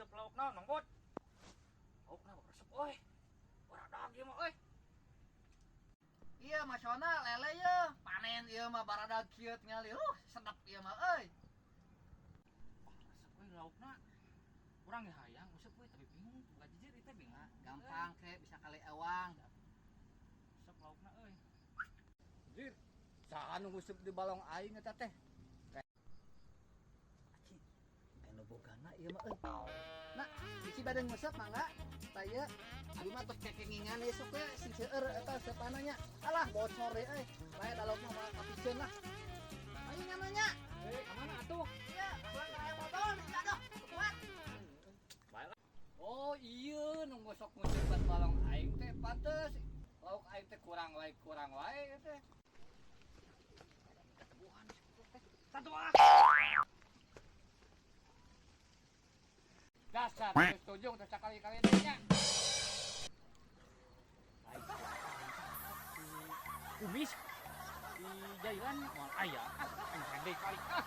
Nguseup lauk naon, Mang Bot? Laukna resep euy. Baradag ieu mah euy. Iya, masona lele ye, panen ieu mah baradag kieu tingali. Sedap ieu mah euy. Wah, resep euy laukna. Urang ge hayang nguseup euy, tapi bingung boga jijir ieu teh bingung. Gampang ke bisa kali ewang. Resep laukna euy. Jir, saha nu nguseup di balong aing eta teh? Aci, anu bogana ieu mah euy. Nah, bisi bade nguseup mangga. Tah ieu abi mah tos kekengingan ieu sok we sing seueur eta seupana nya. Alah bocor deui euy. Bae da lauk mah moal kapiceun lah. Ayo nyana nya. Eh, ka mana atuh? Iya, pulang ke hayang motor, ya aduh, kuat. Oh iya, nu sok nguseup balong aing teh pantes. Lauk aing teh kurang wae ieu teh. Ketebuhan teh. Satu ah. Dasar geus tujung teh sakali-kali teh nya. Kumis di jailan moal aya. Ah, aing deui kali ah.